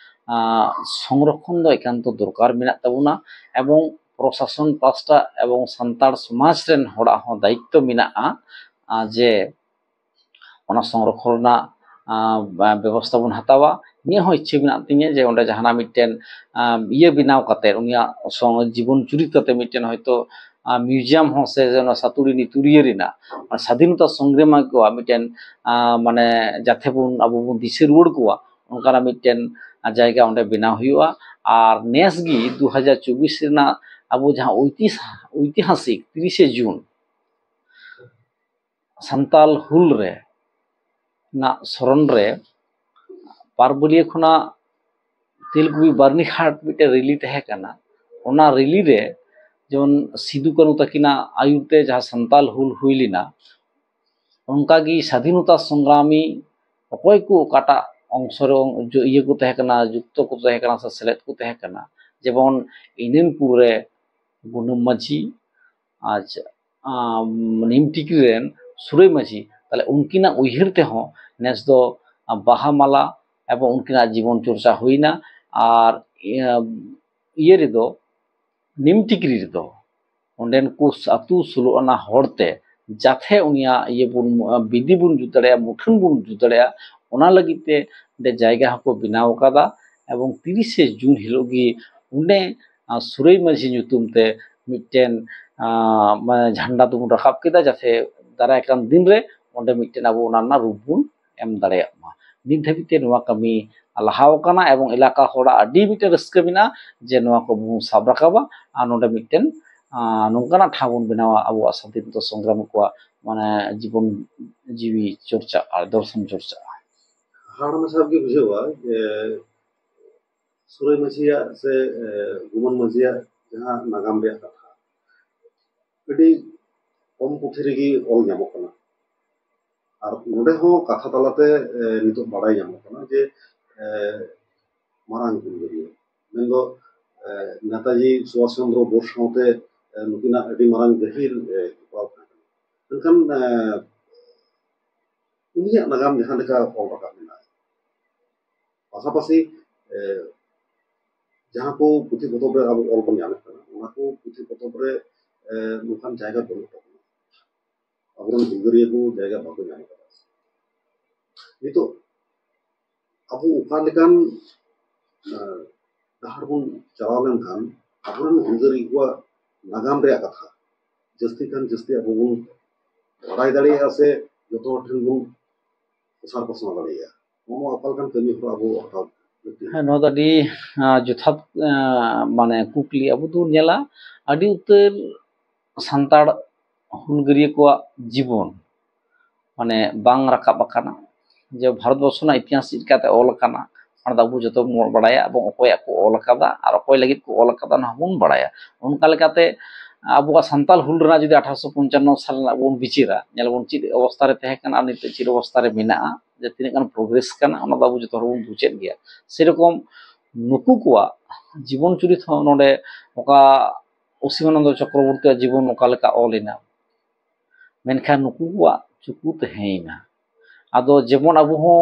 ᱟᱸ, ᱥᱚᱝᱨᱚᱠᱷᱚᱱ ᱫᱚ ᱮᱠᱟᱱᱛᱚ ᱫᱚᱨᱠᱟᱨ ᱢᱮᱱᱟᱜ ᱛᱟᱵᱚᱱᱟ, ᱮᱵᱚᱝ ᱯᱨᱚᱥᱟᱥᱚᱱ ᱯᱟᱥᱴᱟ ᱮᱵᱚᱝ ᱥᱟᱱᱛᱟᱲ ᱥᱚᱢᱟᱡᱽ ᱨᱮᱱ ᱦᱚᱲᱟᱜ ᱦᱚᱸ ᱫᱟᱭᱤᱛᱛᱚ ᱢᱮᱱᱟᱜᱼᱟ, ᱟᱸ, ᱡᱮ ᱚᱱᱟ ᱥᱚᱝᱨᱚᱠᱷᱚᱱ ᱨᱮᱱᱟᱜ, ᱟᱸ, ᱵᱮ-, ᱵᱮᱵᱚᱥᱛᱷᱟ ᱵᱚᱱ ᱦᱟᱛᱟᱣᱟ᱾ ᱤᱧᱟᱹᱜ ᱦᱚᱸ ᱤᱪᱪᱷᱟᱹ ᱢᱮᱱᱟᱜ ᱛᱤᱧᱟᱹ ᱡᱮ ᱚᱸᱰᱮ ᱡᱟᱦᱟᱱᱟᱜ ᱢᱤᱫᱴᱮᱱ, ᱟᱸ, ᱤᱭᱟᱹ ᱵᱮᱱᱟᱣ ᱠᱟᱛᱮ, ᱩᱱᱤᱭᱟᱜ ᱥᱚᱝ-, ᱡᱤᱵᱚᱱ ᱪᱩᱨᱤᱛ ᱠᱟᱛᱮ ᱢᱤᱫᱴᱮᱱ ᱦᱚᱭᱛᱳ, ᱟᱸ, ᱢᱤᱣᱡᱤᱭᱟᱢ ᱦᱚᱸ ᱥᱮ ᱚᱱᱟ ᱥᱟᱛᱩᱲᱤ ᱱᱤᱛᱩᱨᱤᱭᱟᱹ ᱨᱮᱱᱟᱜ, ᱚᱱᱟ ᱥᱟᱫᱷᱤᱱᱚᱛᱟ ᱥᱚᱝᱜᱨᱟᱢᱤ ᱠᱚᱣᱟᱜ ᱢᱤᱫᱴᱮᱱ, ᱟᱸ, ᱢᱟᱱᱮ ᱡᱟᱛᱮ ᱵᱚᱱ, ᱟᱵᱚ ᱵᱚᱱ ᱫᱤᱥᱟᱹ ᱨᱩᱣᱟᱹᱲ ᱠᱚᱣᱟ, ᱚᱱᱠᱟᱱᱟᱜ ᱢᱤᱫᱴᱮᱱ ᱡᱟᱭᱜᱟ ᱚᱸᱰᱮ ᱵᱮᱱᱟᱣ ᱦᱩᱭᱩᱜᱼᱟ᱾ ᱟᱨ ᱱᱮᱥ ᱜᱮ ᱫᱩ ᱦᱟᱡᱟᱨ ᱪᱚᱵᱵᱤᱥ ᱨᱮᱱᱟᱜ ᱟᱵᱚ ᱡᱟᱦᱟᱸ ᱳᱭᱛᱤᱦᱟ-, ᱳᱭᱛᱤᱦᱟᱥᱤᱠ ᱛᱤᱨᱤᱥᱮ ᱡᱩᱱ ᱥᱟᱱᱛᱟᱞ ᱦᱩᱞ ᱨᱮ ᱨᱮᱱᱟᱜ ᱥᱚᱨᱚᱱ ᱨᱮ ᱯᱟᱨᱵᱚᱞᱤᱭᱟᱹ ᱠᱷᱚᱱᱟᱜ ᱛᱮᱞᱠᱩᱯᱤ ᱵᱟᱨᱱᱤᱜᱷᱟᱴ ᱢᱤᱫᱴᱮᱱ ᱨᱮᱞᱤ ᱛᱟᱦᱮᱸ ᱠᱟᱱᱟ᱾ ᱚᱱᱟ ᱨᱮᱞᱤ ᱨᱮ ᱡᱮᱢᱚᱱ ᱥᱤᱫᱩ ᱠᱟᱹᱱᱩ ᱛᱟᱹᱠᱤᱱᱟᱜ ᱟᱹᱭᱩᱨ ᱛᱮ ᱡᱟᱦᱟᱸ ᱥᱟᱱᱛᱟᱞ ᱦᱩᱞ ᱦᱩᱭ ᱞᱮᱱᱟ, ᱚᱱᱠᱟᱜᱮ ᱥᱟᱫᱷᱤᱱᱚᱛᱟ ᱥᱚᱝᱜᱨᱟᱢᱤ ᱚᱠᱚᱭ ᱠᱚ ᱚᱠᱟᱴᱟᱜ ᱚᱝᱥᱚ ᱨᱮ ᱤᱭᱟᱹ ᱠᱚ ᱛᱟᱦᱮᱸ ᱠᱟᱱᱟ, ᱡᱩᱠᱛᱚ ᱠᱚ ᱛᱟᱦᱮᱸ ᱠᱟᱱᱟ ᱥᱮ ᱥᱮᱞᱮᱫ ᱠᱚ ᱛᱟᱦᱮᱸ ᱠᱟᱱᱟ, ᱡᱮᱢᱚᱱ ᱤᱱᱟᱹᱢᱯᱩᱨ ᱨᱮ ᱜᱩᱱᱟᱹᱢ ᱢᱟᱹᱡᱷᱤ, ᱟᱪᱪᱷᱟ, ᱟᱢ, ᱱᱤᱢ ᱴᱤᱠᱨᱤ ᱨᱮᱱ ᱥᱩᱨᱟᱹᱭ ᱢᱟᱹᱡᱷᱤ, ᱛᱟᱦᱞᱮ ᱩᱱᱠᱤᱱᱟᱜ ᱩᱭᱦᱟᱹᱨ ᱛᱮᱦᱚᱸ ᱱᱮᱥ ᱫᱚ ᱵᱟᱦᱟ ᱢᱟᱞᱟ ᱮᱵᱚᱝ ᱩᱱᱠᱤᱱᱟᱜ ᱡᱤᱵᱚᱱ ᱪᱚᱨᱪᱟ ᱦᱩᱭᱱᱟ᱾ ᱟᱨ ᱤᱭᱟᱹ, ᱤᱭᱟᱹ ᱨᱮᱫᱚ, ᱱᱤᱢ ᱴᱤᱠᱨᱤ ᱨᱮᱫᱚ ᱚᱸᱰᱮᱱ ᱠᱚ ᱟᱹᱛᱩ ᱥᱳᱞᱳ ᱟᱱᱟ ᱦᱚᱲᱛᱮ ᱡᱟᱛᱷᱮ ᱩᱱᱤᱭᱟᱜ ᱤᱭᱟᱹ ᱵᱚᱱ, ᱵᱤᱫᱷᱤ ᱵᱚᱱ ᱡᱩᱛ ᱫᱟᱲᱮᱭᱟᱜᱼᱟ, ᱢᱩᱴᱷᱟᱹᱱ ᱵᱚᱱ ᱡᱩᱛ ᱫᱟᱲᱮᱭᱟᱜᱼᱟ, ᱚᱱᱟ ᱞᱟᱹᱜᱤᱫ ᱛᱮ ᱚᱸᱰᱮ ᱡᱟᱭᱜᱟ ᱦᱚᱸᱠᱚ ᱵᱮᱱᱟᱣ ᱟᱠᱟᱫᱟ᱾ ᱮᱵᱚᱝ ᱛᱤᱨᱤᱥᱮ ᱡᱩᱱ ᱦᱤᱞᱳᱜ ᱜᱮ ᱚᱸᱰᱮ, ᱟᱸ, ᱥᱩᱨᱟᱹᱭ ᱢᱟᱹᱡᱷᱤ ᱧᱩᱛᱩᱢ ᱛᱮ ᱢᱤᱫᱴᱮᱱ, ᱟᱸ, ᱢᱟᱱᱮ ᱡᱷᱟᱱᱰᱟ ᱫᱚᱵᱚᱱ ᱨᱟᱠᱟᱵ ᱠᱮᱫᱟ, ᱡᱟᱛᱮ ᱫᱟᱨᱟᱭ ᱠᱟᱱ ᱫᱤᱱ ᱨᱮ ᱚᱸᱰᱮ ᱢᱤᱫᱴᱮᱱ ᱟᱵᱚ ᱚᱱᱟ ᱨᱮᱱᱟᱜ ᱨᱩᱯ ᱵᱚᱱ ᱮᱢ ᱫᱟᱲᱮᱭᱟᱜ ᱢᱟ᱾ ᱱᱤᱛ ᱫᱷᱟᱹᱵᱤᱡ ᱛᱮ ᱱᱚᱣᱟ ᱠᱟᱹᱢᱤ ᱞᱟᱦᱟᱣ ᱟᱠᱟᱱᱟ ᱮᱵᱚᱝ ᱮᱞᱟᱠᱟ ᱦᱚᱲᱟᱜ ᱟᱹᱰᱤ ᱢᱤᱫᱴᱮᱱ ᱨᱟᱹᱥᱠᱟᱹ ᱢᱮᱱᱟᱜᱼᱟ ᱡᱮ ᱱᱚᱣᱟ ᱠᱚᱵᱚᱱ ᱥᱟᱵ ᱨᱟᱠᱟᱵᱟ ᱟᱨ ᱱᱚᱰᱮ ᱢᱤᱫᱴᱮᱱ, ᱟᱸ, ᱱᱚᱝᱠᱟᱱᱟᱜ ᱴᱷᱟᱶ ᱵᱚᱱ ᱵᱮᱱᱟᱣᱟ ᱟᱵᱚᱣᱟᱜ ᱥᱟᱫᱷᱤᱱᱚᱛᱟ ᱥᱚᱝᱜᱨᱟᱢᱤ ᱠᱚᱣᱟᱜ ᱢᱟᱱᱮ ᱡᱤᱵᱚᱱ ᱡᱤᱣᱤ ᱪᱚᱨᱪᱟᱜᱼᱟ, ᱫᱚᱨᱥᱚᱱ ᱪᱚᱨᱪᱟᱜᱼᱟ᱾ ᱦᱟᱦᱟᱲ ᱢᱟᱪᱷᱟ ᱜᱮ ᱵᱩᱡᱷᱟᱹᱣᱟ ᱡᱮ ᱥᱩᱨᱟᱹᱭ ᱢᱟᱹᱡᱷᱤᱭᱟᱜ ᱥᱮ, ᱮ, ᱜᱩᱢᱟᱹᱱ ᱢᱟᱹᱡᱷᱤᱭᱟᱜ ᱡᱟᱦᱟᱸ ᱱᱟᱜᱟᱢ ᱨᱮᱭᱟᱜ ᱠᱟᱛᱷᱟ ᱟᱹᱰᱤ ᱠᱚᱢ ᱯᱩᱛᱷᱤ ᱨᱮᱜᱮ ᱚᱞ ᱧᱟᱢᱚᱜ ᱠᱟᱱᱟ᱾ ᱟᱨ ᱱᱚᱰᱮ ᱦᱚᱸ ᱠᱟᱛᱷᱟ ᱛᱟᱞᱟᱛᱮ, ᱮ, ᱱᱤᱛᱚᱜ ᱵᱟᱲᱟᱭ ᱧᱟᱢᱚᱜ ᱠᱟᱱᱟ ᱡᱮ, ᱮ, ᱢᱟᱨᱟᱝ ᱦᱩᱞᱜᱟᱹᱨᱤᱭᱟᱹ ᱢᱮᱱᱫᱚ, ᱮ, ᱱᱮᱛᱟᱡᱤ ᱥᱩᱵᱷᱟᱥ ᱪᱚᱱᱫᱨᱚ ᱵᱳᱥ ᱥᱟᱶᱛᱮ, ᱮ, ᱱᱩᱠᱤᱱᱟᱜ ᱟᱹᱰᱤ ᱢᱟᱨᱟᱝ ᱜᱟᱹᱦᱤᱨ, ᱮ, ᱡᱚᱯᱲᱟᱣ ᱛᱟᱦᱮᱸ ᱠᱟᱱᱟ᱾ ᱢᱮᱱᱠᱷᱟᱱ, ᱮ, ᱩᱱᱤᱭᱟᱜ ᱱᱟᱜᱟᱢ ᱡᱟᱦᱟᱸ ᱞᱮᱠᱟ ᱚᱞ ᱨᱟᱠᱟᱵ ᱢᱮᱱᱟᱜᱼᱟ, ᱯᱟᱥᱟᱯᱟᱥᱤ, ᱮ, ᱡᱟᱦᱟᱸ ᱠᱚ ᱯᱩᱛᱷᱤ ᱯᱚᱛᱚᱵ ᱨᱮ ᱟᱵᱚ ᱚᱞ ᱵᱚᱱ ᱧᱟᱢᱮᱫ ᱠᱟᱱᱟ, ᱚᱱᱟ ᱠᱚ ᱯᱩᱛᱷᱤ ᱯᱚᱛᱚᱵ ᱨᱮ, ᱮ, ᱱᱚᱝᱠᱟᱱ ᱡᱟᱭᱜᱟ ᱵᱟᱹᱱᱩᱜ ᱛᱟᱵᱚᱱᱟ᱾ ᱟᱵᱚᱨᱮᱱ ᱦᱩᱞᱜᱟᱹᱨᱤᱭᱟᱹ ᱠᱚ ᱡᱟᱭᱜᱟ ᱵᱟᱠᱚ ᱧᱟᱢ ᱠᱟᱫᱟ᱾ ᱱᱤᱛᱚᱜ ᱟᱵᱚ ᱚᱠᱟ ᱞᱮᱠᱟᱱ, ᱮ, ᱰᱟᱦᱟᱨ ᱵᱚᱱ ᱪᱟᱞᱟᱣ ᱞᱮᱱᱠᱷᱟᱱ ᱟᱵᱚᱨᱮᱱ ᱦᱩᱞᱜᱟᱹᱨᱤᱭᱟᱹ ᱠᱚᱣᱟᱜ ᱱᱟᱜᱟᱢ ᱨᱮᱭᱟᱜ ᱠᱟᱛᱷᱟ ᱡᱟᱹᱥᱛᱤ ᱠᱷᱟᱱ ᱡᱟᱹᱥᱛᱤ ᱟᱵᱚ ᱵᱚᱱ ᱵᱟᱲᱟᱭ ᱫᱟᱲᱮᱭᱟᱜᱼᱟ ᱥᱮ ᱡᱚᱛᱚ ᱦᱚᱲ ᱴᱷᱮᱱ ᱵᱚᱱ ᱯᱨᱚᱥᱟᱨ ᱯᱟᱥᱱᱟᱣ ᱫᱟᱲᱮᱭᱟᱜᱼᱟ? ᱱᱚᱣᱟ ᱚᱠᱟ ᱞᱮᱠᱟᱱ ᱠᱟᱹᱢᱤ ᱦᱚᱨᱟ ᱟᱵᱚ ᱦᱟᱛᱟᱣ ᱞᱟᱹᱠᱛᱤ? ᱦᱮᱸ, ᱱᱚᱣᱟ ᱫᱚ ᱟᱹᱰᱤ, ᱟᱸ, ᱡᱚᱛᱷᱟᱛ, ᱟᱸ, ᱢᱟᱱᱮ ᱠᱩᱠᱞᱤ᱾ ᱟᱵᱚ ᱫᱚᱵᱚᱱ ᱧᱮᱞᱟ ᱟᱹᱰᱤ ᱩᱛᱟᱹᱨ ᱥᱟᱱᱛᱟᱲ ᱦᱩᱞᱜᱟᱹᱨᱤᱭᱟᱹ ᱠᱚᱣᱟᱜ ᱡᱤᱵᱚᱱ ᱢᱟᱱᱮ ᱵᱟᱝ ᱨᱟᱠᱟᱵ ᱟᱠᱟᱱᱟ᱾ ᱡᱮ ᱵᱷᱟᱨᱚᱛ ᱵᱚᱨᱥᱚ ᱨᱮᱱᱟᱜ ᱤᱛᱤᱦᱟᱥ ᱪᱮᱫ ᱞᱮᱠᱟᱛᱮ ᱚᱞ ᱟᱠᱟᱱᱟ, ᱚᱱᱟ ᱫᱚ ᱟᱵᱚ ᱡᱚᱛᱚ ᱵᱚᱱ ᱵᱟᱲᱟᱭᱟ, ᱮᱵᱚᱝ ᱚᱠᱚᱭᱟᱜ ᱠᱚ ᱚᱞ ᱟᱠᱟᱫᱟ ᱟᱨ ᱚᱠᱚᱭ ᱞᱟᱹᱜᱤᱫ ᱠᱚ ᱚᱞ ᱟᱠᱟᱫᱟ, ᱚᱱᱟ ᱦᱚᱸᱵᱚᱱ ᱵᱟᱲᱟᱭᱟ᱾ ᱚᱱᱠᱟ ᱞᱮᱠᱟᱛᱮ ᱟᱵᱚᱣᱟᱜ ᱥᱟᱱᱛᱟᱞ ᱦᱩᱞ ᱨᱮᱱᱟᱜ ᱡᱩᱫᱤ ᱟᱴᱷᱟᱨᱚᱥᱚ ᱯᱚᱧᱪᱟᱱᱱᱚ ᱥᱟᱞ ᱨᱮᱱᱟᱜ ᱵᱚᱱ ᱵᱤᱪᱟᱹᱨᱟ, ᱧᱮᱞ ᱵᱚᱱ ᱪᱮᱫ ᱚᱵᱚᱥᱛᱟ ᱨᱮ ᱛᱟᱦᱮᱸ ᱠᱟᱱᱟ ᱟᱨ ᱱᱤᱛᱚᱜ ᱪᱮᱫ ᱚᱵᱚᱥᱛᱟ ᱨᱮ ᱢᱮᱱᱟᱜᱼᱟ, ᱡᱮ ᱛᱤᱱᱟᱹᱜ ᱜᱟᱱ ᱯᱨᱳᱜᱨᱮᱥ ᱠᱟᱱᱟ, ᱚᱱᱟ ᱫᱚ ᱟᱵᱚ ᱡᱚᱛᱚ ᱦᱚᱲ ᱵᱚᱱ ᱵᱩᱡᱮᱫ ᱜᱮᱭᱟ᱾ ᱥᱮᱨᱚᱠᱚᱢ ᱱᱩᱠᱩ ᱠᱚᱣᱟᱜ ᱡᱤᱵᱚᱱ ᱪᱩᱨᱤᱛ ᱦᱚᱸ ᱱᱚᱰᱮ ᱚᱠᱟ ᱚᱥᱤᱢᱟᱱᱚᱱᱫᱚ ᱪᱚᱠᱨᱚᱵᱚᱨᱛᱤᱭᱟᱜ ᱡᱤᱵᱚᱱ ᱚᱠᱟ ᱞᱮᱠᱟ ᱚᱞ ᱮᱱᱟ, ᱢᱮᱱᱠᱷᱟᱱ ᱱᱩᱠᱩ ᱠᱚᱣᱟᱜ ᱪᱩᱠᱩ ᱛᱟᱦᱮᱸᱭᱮᱱᱟ᱾ ᱟᱫᱚ ᱡᱮᱢᱚᱱ ᱟᱵᱚ ᱦᱚᱸ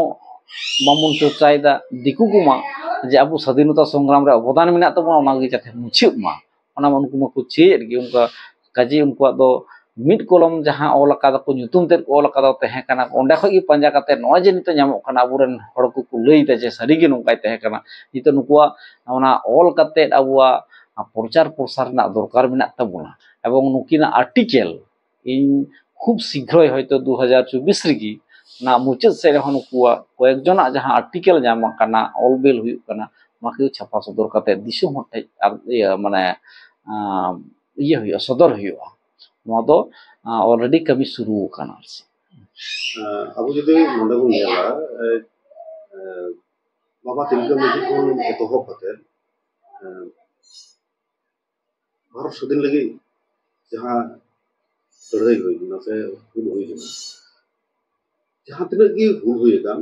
ᱵᱟᱵᱚᱱ ᱪᱚᱨᱪᱟᱭᱮᱫᱟ, ᱫᱤᱠᱩ ᱠᱚᱢᱟ ᱡᱮ ᱟᱵᱚ ᱥᱟᱫᱷᱤᱱᱚᱛᱟ ᱥᱚᱝᱜᱨᱟᱢ ᱨᱮ ᱚᱵᱚᱫᱟᱱ ᱢᱮᱱᱟᱜ ᱛᱟᱵᱚᱱᱟ, ᱚᱱᱟᱜᱮ ᱡᱟᱛᱮ ᱢᱩᱪᱷᱟᱹᱜ ᱢᱟ, ᱚᱱᱟ ᱢᱟ ᱩᱱᱠᱩ ᱢᱟᱠᱚ ᱪᱟᱹᱭᱮᱫ ᱜᱮ᱾ ᱚᱱᱠᱟ ᱠᱟᱡᱮ ᱩᱱᱠᱩᱣᱟᱜ ᱫᱚ ᱢᱤᱫ ᱠᱚᱞᱚᱢ ᱡᱟᱦᱟᱸ ᱚᱞ ᱟᱠᱟᱫᱟ ᱠᱚ, ᱧᱩᱛᱩᱢ ᱛᱮᱫ ᱠᱚ ᱚᱞ ᱟᱠᱟᱫᱟ, ᱛᱟᱦᱮᱸ ᱠᱟᱱᱟ, ᱚᱸᱰᱮ ᱠᱷᱚᱡ ᱜᱮ ᱯᱟᱸᱡᱟ ᱠᱟᱛᱮ ᱱᱚᱜᱼᱚᱭ ᱡᱮ ᱱᱤᱛᱚᱜ ᱧᱟᱢᱚᱜ ᱠᱟᱱᱟ, ᱟᱵᱚᱨᱮᱱ ᱦᱚᱲ ᱠᱚᱠᱚ ᱞᱟᱹᱭ ᱮᱫᱟ ᱡᱮ ᱥᱟᱹᱨᱤᱜᱮ ᱱᱚᱝᱠᱟᱭ ᱛᱟᱦᱮᱸ ᱠᱟᱱᱟ᱾ ᱱᱤᱛᱚᱜ ᱱᱩᱠᱩᱣᱟᱜ ᱚᱱᱟ ᱚᱞ ᱠᱟᱛᱮ ᱟᱵᱚᱣᱟᱜ ᱯᱨᱚᱪᱟᱨ ᱯᱨᱚᱥᱟᱨ ᱨᱮᱱᱟᱜ ᱫᱚᱨᱠᱟᱨ ᱢᱮᱱᱟᱜ ᱛᱟᱵᱚᱱᱟ, ᱮᱵᱚᱝ ᱱᱩᱠᱤᱱᱟᱜ ᱟᱨᱴᱤᱠᱮᱞ ᱤᱧ ᱠᱷᱩᱵ ᱥᱤᱜᱽᱨᱚᱭ ᱦᱚᱭᱛᱳ ᱫᱩ ᱦᱟᱡᱟᱨ ᱪᱚᱵᱵᱤᱥ ᱨᱮᱜᱮ ᱚᱱᱟ ᱢᱩᱪᱟᱹᱫ ᱥᱮᱫ ᱨᱮᱦᱚᱸ ᱱᱩᱠᱩᱣᱟᱜ ᱠᱚᱭᱮᱠ ᱡᱚᱱᱟᱜ ᱡᱟᱦᱟᱸ ᱟᱨᱴᱤᱠᱮᱞ ᱧᱟᱢ ᱟᱠᱟᱱᱟ, ᱚᱞ ᱵᱤᱞ ᱦᱩᱭᱩᱜ ᱠᱟᱱᱟ, ᱚᱱᱟ ᱠᱚ ᱪᱷᱟᱯᱟ ᱥᱚᱫᱚᱨ ᱠᱟᱛᱮ ᱫᱤᱥᱚᱢ ᱦᱚᱲ ᱴᱷᱮᱡ ᱟᱨ ᱤᱭᱟᱹ ᱢᱟᱱᱮ ᱟᱸ, ᱤᱭᱟᱹ ᱦᱩᱭᱩᱜᱼᱟ, ᱥᱚᱫᱚᱨ ᱦᱩᱭᱩᱜᱼᱟ᱾ ᱱᱚᱣᱟ ᱫᱚ ᱟᱞᱨᱮᱰᱤ ᱠᱟᱹᱢᱤ ᱥᱩᱨᱩ ᱟᱠᱟᱱᱟ ᱟᱨ ᱪᱮᱫ᱾ ᱟᱸ, ᱟᱵᱚ ᱡᱩᱫᱤ ᱱᱚᱰᱮ ᱵᱚᱱ ᱧᱮᱞᱟ, ᱮ, ᱮ, ᱵᱟᱵᱟ ᱛᱤᱞᱠᱟᱹ ᱢᱟᱹᱡᱷᱤ ᱠᱷᱚᱱ ᱮᱛᱚᱦᱚᱵ ᱠᱟᱛᱮ, ᱮ, ᱵᱷᱟᱨᱚᱛ ᱥᱟᱹᱫᱷᱤᱱ ᱞᱟᱹᱜᱤᱫ ᱡᱟᱦᱟᱸ ᱞᱟᱹᱲᱦᱟᱹᱭ ᱦᱩᱭ ᱞᱮᱱᱟ ᱥᱮ ᱦᱩᱞ ᱦᱩᱭ ᱞᱮᱱᱟ, ᱡᱟᱦᱟᱸ ᱛᱤᱱᱟᱹᱜ ᱜᱮ ᱦᱩᱞ ᱦᱩᱭ ᱟᱠᱟᱱ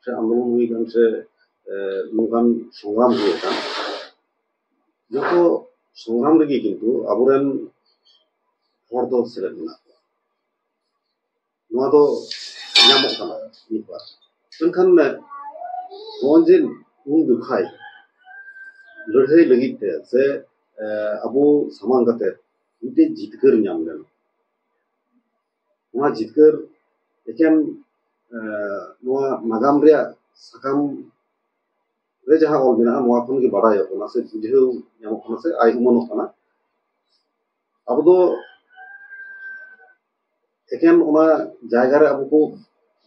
ᱥᱮ ᱟᱱᱫᱳᱞᱚᱱ ᱦᱩᱭ ᱟᱠᱟᱱ ᱥᱮ, ᱮ, ᱱᱚᱝᱠᱟᱱ ᱥᱚᱝᱜᱨᱟᱢ ᱦᱩᱭ ᱟᱠᱟᱱ, ᱡᱚᱛᱚ ᱥᱚᱝᱜᱨᱟᱢ ᱨᱮᱜᱮ ᱠᱤᱱᱛᱩ ᱟᱵᱚᱨᱮᱱ ᱦᱚᱲ ᱫᱚ ᱥᱮᱞᱮᱫ ᱢᱮᱱᱟᱜ ᱠᱚᱣᱟ᱾ ᱱᱚᱣᱟ ᱫᱚ ᱧᱟᱢᱚᱜ ᱠᱟᱱᱟ ᱢᱤᱫ ᱵᱟᱨ᱾ ᱢᱮᱱᱠᱷᱟᱱ ᱱᱚᱜᱼᱚᱭ ᱡᱮ ᱩᱱ ᱡᱚᱠᱷᱟᱭ ᱞᱟᱹᱲᱦᱟᱹᱭ ᱞᱟᱹᱜᱤᱫ ᱛᱮ ᱥᱮ, ᱮ, ᱟᱵᱚ ᱥᱟᱢᱟᱝ ᱠᱟᱛᱮ ᱢᱤᱫᱴᱮᱡ ᱡᱤᱛᱠᱟᱹᱨ ᱧᱟᱢ ᱞᱮᱱᱟ᱾ ᱱᱚᱣᱟ ᱡᱤᱛᱠᱟᱹᱨ ᱮᱠᱮᱱ, ᱮ, ᱱᱚᱣᱟ ᱱᱟᱜᱟᱢ ᱨᱮᱭᱟᱜ ᱥᱟᱠᱟᱢ ᱨᱮ ᱡᱟᱦᱟᱸ ᱚᱞ ᱢᱮᱱᱟᱜᱼᱟ, ᱱᱚᱣᱟ ᱠᱷᱚᱱ ᱜᱮ ᱵᱟᱰᱟᱭᱚᱜ ᱠᱟᱱᱟ ᱥᱮ ᱵᱩᱡᱷᱟᱹᱣ ᱧᱟᱢᱚᱜ ᱠᱟᱱᱟ ᱥᱮ ᱟᱭ ᱩᱢᱟᱹᱱᱚᱜ ᱠᱟᱱᱟ᱾ ᱟᱵᱚ ᱫᱚ ᱮᱠᱮᱱ ᱚᱱᱟ ᱡᱟᱭᱜᱟ ᱨᱮ ᱟᱵᱚ ᱠᱚ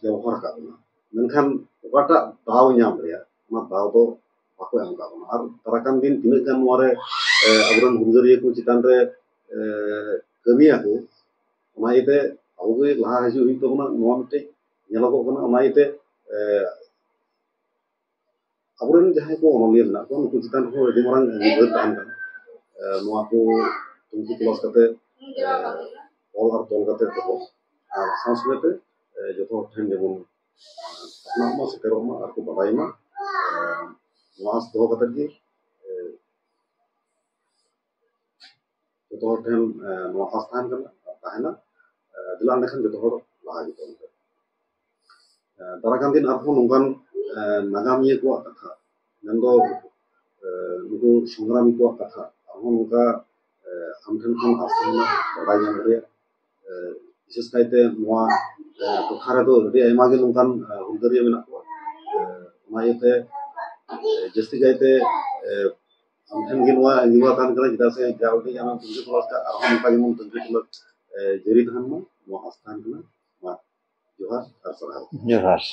ᱵᱮᱵᱚᱦᱟᱨ ᱟᱠᱟᱫ ᱵᱚᱱᱟ, ᱢᱮᱱᱠᱷᱟᱱ ᱚᱠᱟᱴᱟᱜ ᱫᱟᱣ ᱧᱟᱢ ᱨᱮᱭᱟᱜ, ᱚᱱᱟ ᱫᱟᱣ ᱫᱚ ᱵᱟᱠᱚ ᱮᱢ ᱟᱠᱟᱫ ᱵᱚᱱᱟ᱾ ᱟᱨ ᱫᱟᱨᱟᱭ ᱠᱟᱱ ᱫᱤᱱ ᱛᱤᱱᱟᱹᱜ ᱜᱟᱱ ᱱᱚᱣᱟ ᱨᱮ, ᱮ, ᱟᱵᱚᱨᱮᱱ ᱦᱩᱞᱜᱟᱹᱨᱤᱭᱟᱹ ᱠᱚ ᱪᱮᱛᱟᱱ ᱨᱮ, ᱮ, ᱠᱟᱹᱢᱤᱭᱟᱠᱚ, ᱚᱱᱟ ᱤᱭᱟᱹᱛᱮ ᱟᱵᱚ ᱜᱮ ᱞᱟᱦᱟ ᱦᱤᱡᱩᱜ ᱦᱩᱭᱩᱜ ᱛᱟᱵᱚᱱᱟ᱾ ᱱᱚᱣᱟ ᱢᱤᱫᱴᱮᱡ ᱧᱮᱞᱚᱜᱚᱜ ᱠᱟᱱᱟ᱾ ᱚᱱᱟ ᱤᱭᱟᱹᱛᱮ, ᱮ, ᱟᱵᱚᱨᱮᱱ ᱡᱟᱦᱟᱸᱭ ᱠᱚ ᱚᱱᱚᱞᱤᱭᱟᱹ ᱢᱮᱱᱟᱜ ᱠᱚᱣᱟ, ᱱᱩᱠᱩ ᱪᱮᱛᱟᱱ ᱨᱮᱦᱚᱸ ᱟᱹᱰᱤ ᱢᱟᱨᱟᱝ ᱟᱹᱭᱫᱟᱹᱨ ᱛᱟᱦᱮᱱ ᱠᱟᱱᱟ᱾ ᱮ, ᱱᱚᱣᱟ ᱠᱚ ᱛᱩᱱᱠᱷᱤ ᱛᱚᱞᱟᱥ ᱠᱟᱛᱮ, ᱮ, ᱚᱞ ᱟᱨ ᱛᱚᱞ ᱠᱟᱛᱮ ᱫᱚᱦᱚ, ᱟᱨ ᱥᱟᱶ ᱥᱚᱸᱜᱮ ᱛᱮ, ᱮ, ᱡᱚᱛᱚ ᱦᱚᱲ ᱴᱷᱮᱱ ᱡᱮᱢᱚᱱ ᱯᱟᱥᱱᱟᱜ ᱢᱟ, ᱥᱮᱴᱮᱨᱚᱜ ᱢᱟ ᱟᱨ ᱠᱚ ᱵᱟᱰᱟᱭ ᱢᱟ᱾ ᱮ, ᱱᱚᱣᱟ ᱟᱸᱥ ᱫᱚᱦᱚ ᱠᱟᱛᱮ ᱜᱮ, ᱮ, ᱡᱚᱛᱚ ᱦᱚᱲ ᱴᱷᱮᱱ, ᱮ, ᱱᱚᱣᱟ ᱟᱸᱥ ᱛᱟᱦᱮᱱ ᱠᱟᱱᱟ ᱟᱨ ᱛᱟᱦᱮᱱᱟ᱾ ᱮ, ᱫᱮᱞᱟ ᱮᱸᱰᱮᱠᱷᱟᱱ ᱡᱚᱛᱚ ᱦᱚᱲ ᱞᱟᱦᱟ ᱦᱤᱡᱩᱜ ᱛᱟᱵᱚᱱ ᱯᱮ᱾ ᱮ, ᱫᱟᱨᱟᱭ ᱠᱟᱱ ᱫᱤᱱ ᱟᱨᱦᱚᱸ ᱱᱚᱝᱠᱟᱱ, ᱮ, ᱱᱟᱜᱟᱢᱤᱭᱟᱹ ᱠᱚᱣᱟᱜ ᱠᱟᱛᱷᱟ, ᱢᱮᱱᱫᱚ, ᱮ, ᱱᱩᱠᱩ ᱥᱚᱝᱜᱨᱟᱢᱤ ᱠᱚᱣᱟᱜ ᱠᱟᱛᱷᱟ ᱟᱨᱦᱚᱸ ᱱᱚᱝᱠᱟ, ᱮ, ᱟᱢ ᱴᱷᱮᱱ ᱠᱷᱚᱱ ᱟᱸᱥ ᱛᱟᱦᱮᱱᱟ ᱵᱟᱰᱟᱭ ᱧᱟᱢ ᱨᱮᱭᱟᱜ᱾ ᱵᱤᱥᱮᱥ ᱠᱟᱭᱛᱮ ᱱᱚᱣᱟ ᱴᱚᱴᱷᱟ ᱨᱮᱫᱚ ᱟᱹᱰᱤ ᱟᱭᱢᱟ ᱜᱮ ᱱᱚᱝᱠᱟᱱ ᱦᱩᱞᱜᱟᱹᱨᱤᱭᱟᱹ ᱢᱮᱱᱟᱜ ᱠᱚᱣᱟ᱾ ᱚᱱᱟ ᱤᱭᱟᱹᱛᱮ ᱡᱟᱹᱥᱛᱤ ᱠᱟᱭᱛᱮ ᱟᱢ ᱴᱷᱮᱱ ᱜᱮ ᱱᱚᱣᱟ ᱧᱩᱢ ᱟᱠᱟᱱ ᱠᱟᱱᱟ, ᱪᱮᱫᱟᱜ ᱥᱮ ᱡᱟ ᱩᱰᱤᱡ ᱟᱢᱮᱢ ᱛᱩᱝᱜᱤ ᱛᱚᱞᱟᱥ ᱠᱟᱜ, ᱟᱨᱦᱚᱸ ᱱᱚᱝᱠᱟ ᱡᱮᱢᱚᱱ ᱛᱩᱝᱜᱤ ᱛᱚᱞᱟᱥ ᱡᱟᱹᱨᱤ ᱛᱟᱦᱮᱱ ᱢᱟ, ᱱᱚᱣᱟ ᱟᱥ ᱛᱟᱦᱮᱱ ᱠᱟᱱᱟ᱾ ᱢᱟ ᱡᱚᱦᱟᱨ ᱟᱨ ᱥᱟᱨᱦᱟᱣ᱾ ᱡᱚᱦᱟᱨ᱾